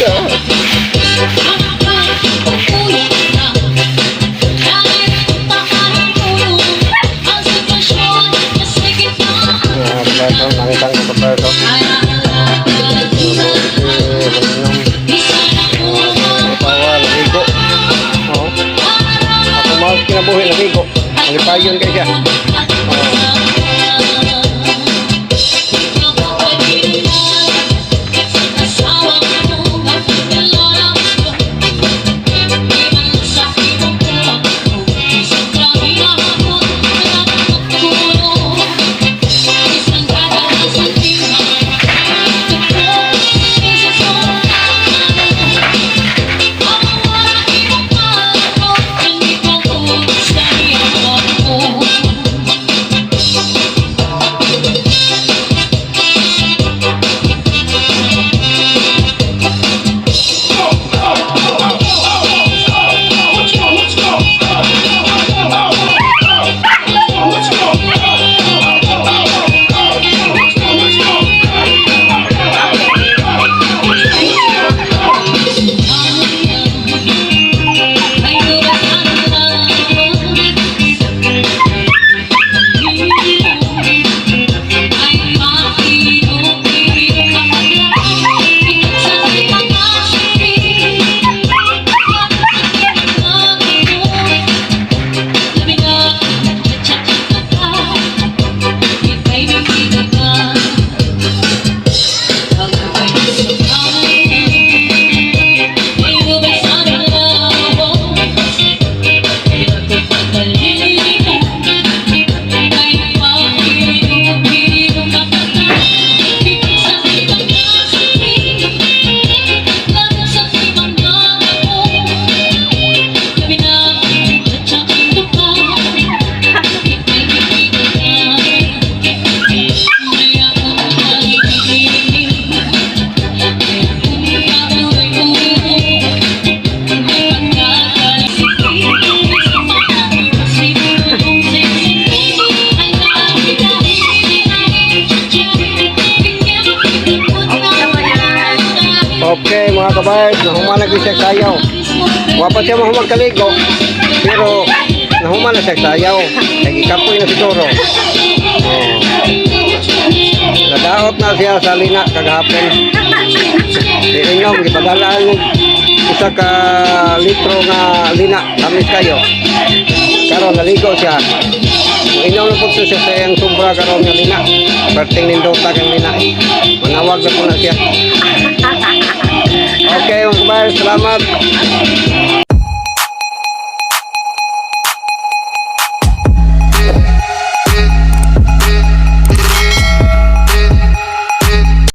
Mga kabarso, nangitan ko, kabarso. Manginom. Tawa, naligo. Oo. Ako mas kinabuhi, naligo. Malipayon kay siya. Oo. Okay, mga kabards, nahuman na gyud siya sayaw. Wa pa siya mahuman kaligo, pero nahuman na siya sayaw. Kay gikapoy na siguro. Oh. Nadaot na siya sa lina kagahapon. Iinom, gipadalaan og isa ka litro nga lina, tamis kayo. Karon naligo siya. Inom na po siya sa iyang sobra karon nga lina. Perting nindota kang lina. Manawag na po na siya. Okay, mga kabards, salamat.